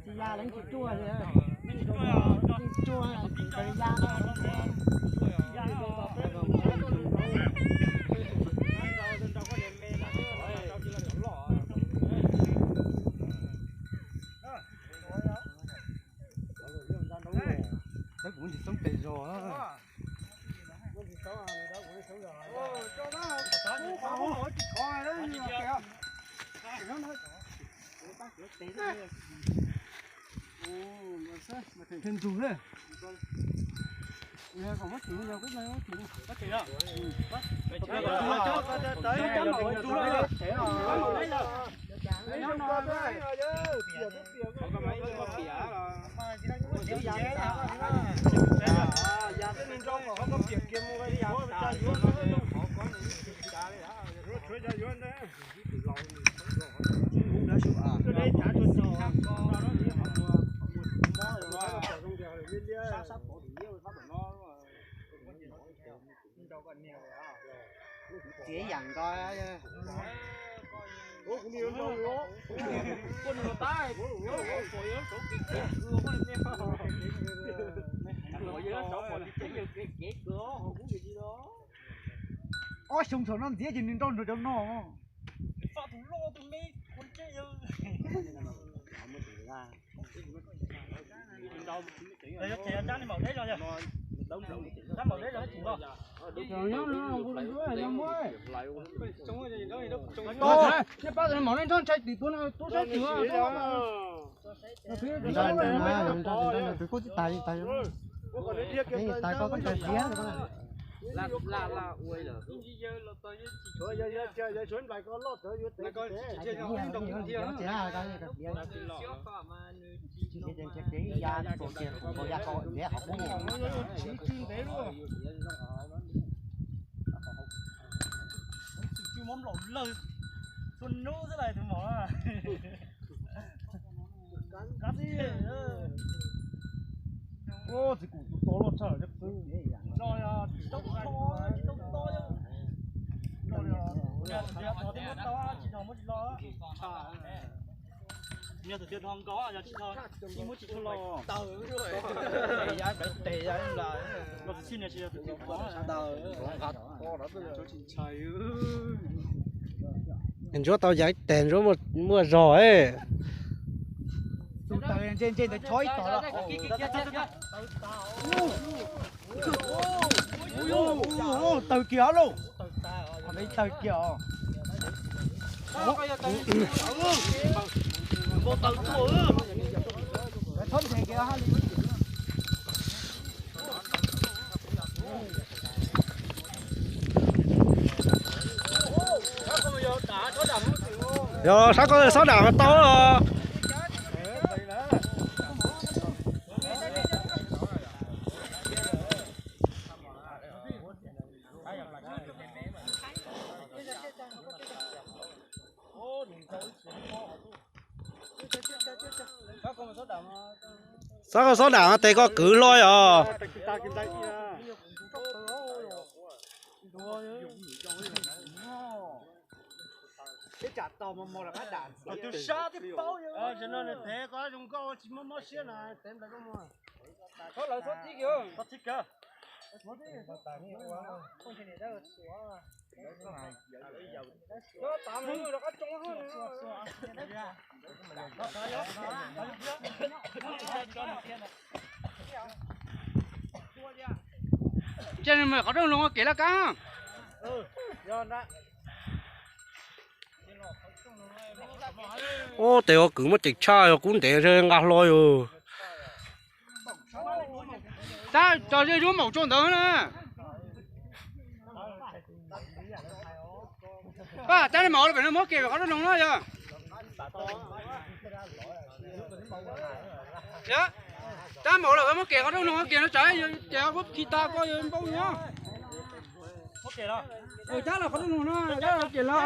Tsis ya leej tsis ruaj li, tsis ruaj, tsis ya. Kuv tsis xoob pes zog. Ntug ne. Txiav yam nkaus. Ob xyoo thaum no ntxiv ces nws nrau nrog cov no. Nej pab maum nej nrog ntshai tim tuav no tub saib twg. Tus kuj tsis tas li tas. Tais koj koj ntshai siab. Tsis ntev luaj. Tsis muab nplaum lawg txhua hnub xwb lawm tus maum. Txiv kuv tus to loj tshaj lawm. Tsis tau to, tsis tau to. Tsis tau muab tsis los. Nyob tus twg dhau nkaus yog tsis tau, ib muab tsis tau los. Los tsis txhij nias tsis yog tus twg pom. Ntsuab tau yav ib teg ntsuab muaj zog. Tus taws ntse ntse ntawd chob ib tog lawm. Taws kiag lauj. Qhov ntawd taws kiag os. Txhob nthe kiag hab li. Yog sab koj xob dam mas tau os. Sab koj xob dam mas tes koj kwv hlo os. Ces nws mam qhov rooj loo ua kev laj kab. Ub, tes ua kwv muaj ceem tshaj, yog kub ntev nqa hlo yus. Tab tom ze zuab maum tso ntawd na. Tab maum los pem no muab kiag qhov rooj loo na yog. Tab maum los muab kiag qhov rooj loo kiag no tsam ces kuv khi tas koj yuav npau no. Tab los qhov rooj loo no, tab los kiag los.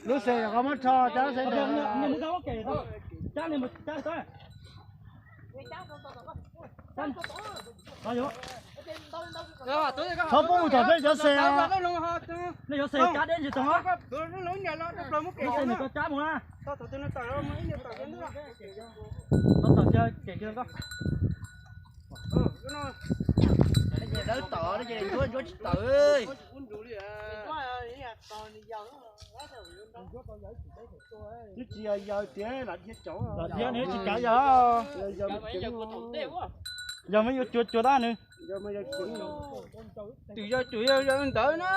Lub xees qhov muab rho cab xees ntawd. Txhob pub mus tom peb cov xees os. Nej cov xees cab deb ntsis tau. Lub xees nws tau cab mus na. Tau tom kiag kem kiag koj. Dawb tod ces ntsuab ntsuab tsis tawm. Twb tsis yog yaws tiag, lam dhia cov. Lam dhia nws tsis kav yog. Yog me yuav cuav cuav tab nws. Twm yog twm yog ntawd na.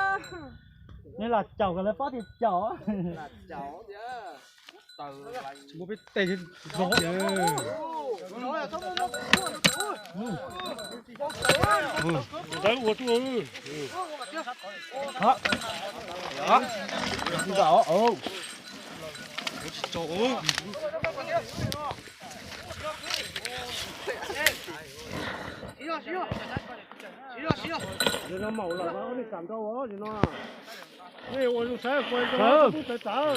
Nws lam caum kom lawv pab tias caum. Mus peb tes zog. Ntawd ua tuaj. Ntawd tsis tso. Zoo no maum los nej kam nrau os no. Nej ua zoo saib kuv ua tawv tawv.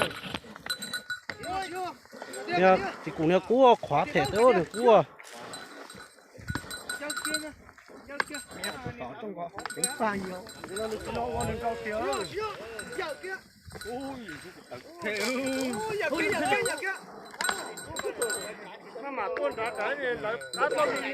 Tsis kum niag kub qhuav them tau nws kub. Mas tuaj nrad lawv qab tau li.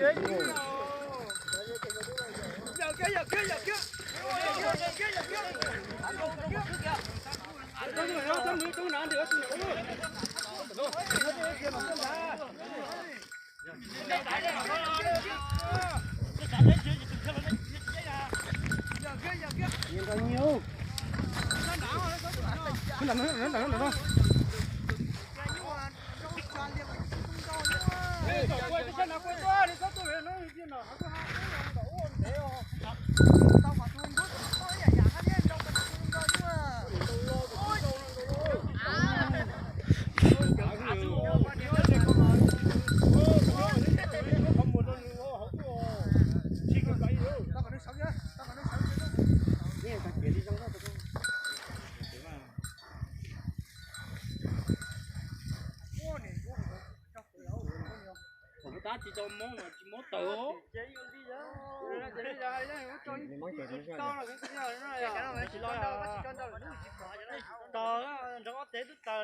Tab tsis tau mob mas tsis mob tawv os. Tawv, nrog ob tsev twb tawv.